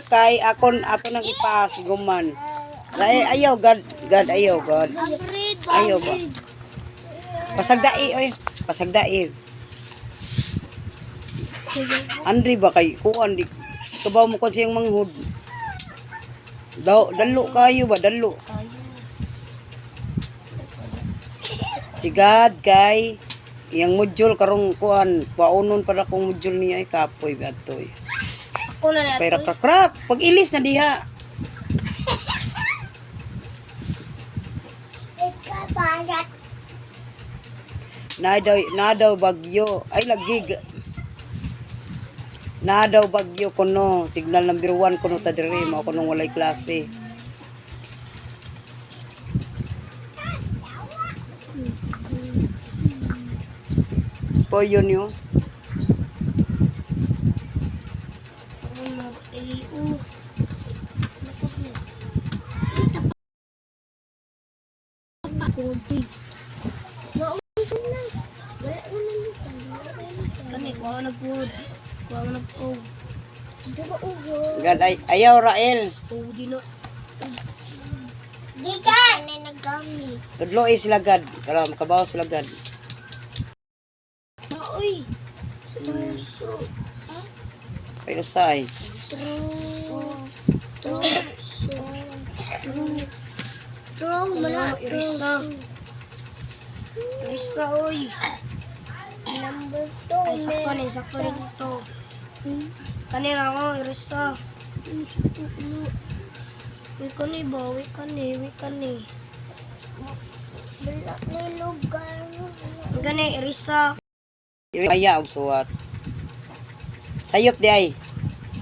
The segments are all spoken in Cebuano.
Kay akon ako nang ipas guman. Ay, ayaw God, God ayaw God. Ayaw ba? Pasagdai oy, pasagdai. Andri ba kay kuan di kabaw mo kon siyang manghud. Daw dalo kayo ba dalo. Si God kay iyang module karong kuan paunon para kong module niya ay kapoy ba atoy. Ako na na. Pero krak krak pag ilis na diha. Na daw bagyo. Ay lagi. Na daw bagyo kuno. Signal number 1 kuno ta diri mo kuno walay klase. Po yun yun. Kani kuha na pud. Kuha na pud. God, ay, ayaw Rael. Oh, di na. Gikan! Nagami. Tudloy sila God. Kala makabaw sila God. Uy! Tuso. Ay usay. Tuso. True. Mana. Irisa. Irisa, oy. Number 2. Ay, sakto ni. Sakto ni to. Kani nga ako, irisa. Uy, kani ba? Uy, kani. Uy, kani. Wala na lugar. Gani, irisa. Aya og suwat. Sayop di ay.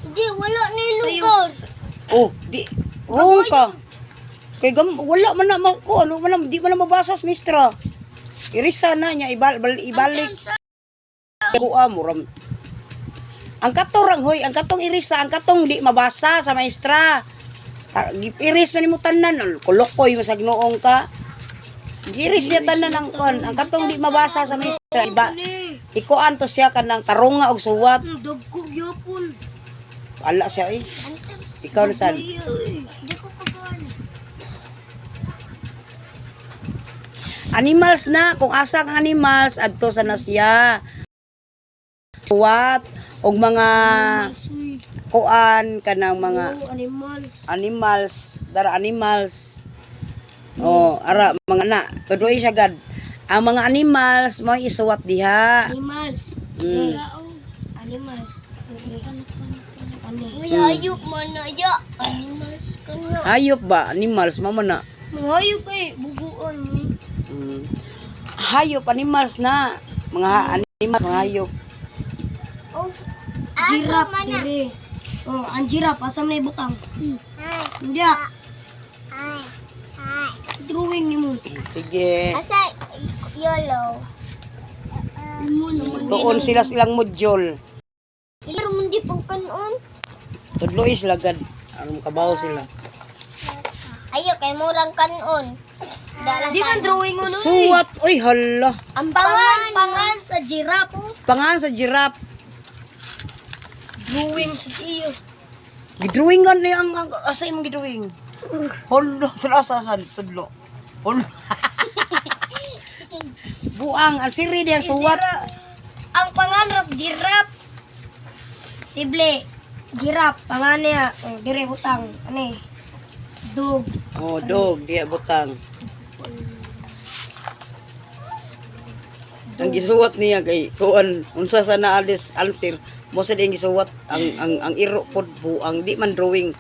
Hindi, wala na lugar. Oh, di wrong ka. Kay gam wala man na ko ano man na, di man na mabasa sa mistra. Irisa na niya ibalik kuha mo ram. Ang katorang hoy, ang katong irisa, ang katong di mabasa sa maestra. Iris man nimo tanan, kulokoy masag noong ka. Giris niya tanan ang kon, ang katong di mabasa sa maestra, iba ikuan to siya kanang tarunga og suwat. Dagko gyapon. Ala siya eh. Ikaw na sad. Hindi ko kabahan. Animals na kung asa ang animals adto sa na siya. Suwat og mga kuan kanang mga Oh, animals. animals, dara animals. Oh, ara mga na tudoy siya gad. Ang mga animals mo isuwat diha. Animals. Animals. Ani. Uy, hayop man na ya. Animals ka na. Hayop ba animals mamo na. Mga hayop eh. Buguan eh. Hayop animals na. Mga animals, mga hayop. Oh, Giraffe dire. Oh, ang giraffe asam na ibutang. Hindi ah. Drawing ni mo. Sige. Asa yellow. Tuon sila silang module. Pero mundi pang kanon. Tudloy sila gad. Ang kabaw sila. Ayo kay murang kanon. Dalang Di man drawing mo no. Suwat, oy hala. Ang pangan, pangan sa giraffe. Pangan sa giraffe. Drawing sa iyo. Gidrawingan niya ang asa imong gidrawing. Hala, tula sa san tudlo. Hala. Buang ang siri diyang suwat. Ang pangan ras giraffe. Sible. Giraffe, pangan niya. Oh, dire butang. Ani. Dog. Oh, dog, diya butang. Ang gisuwat niya kay kuan unsa sa na alis answer mo sa diyang gisuwat ang iro pod buang di man drawing.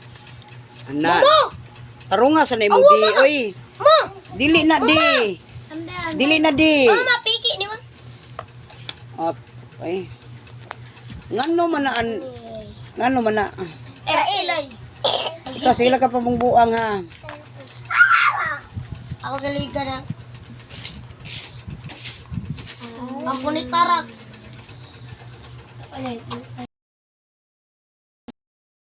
Ana. Tarunga sa na imong di oy. Ma! Dili na di. Dili na di. Mama, piki ni ma. At ay. Ngano man na an ngano man na. Rael. Ikaw sila ka pa mong buang ha. Ako sa liga na. Ang kunitarak.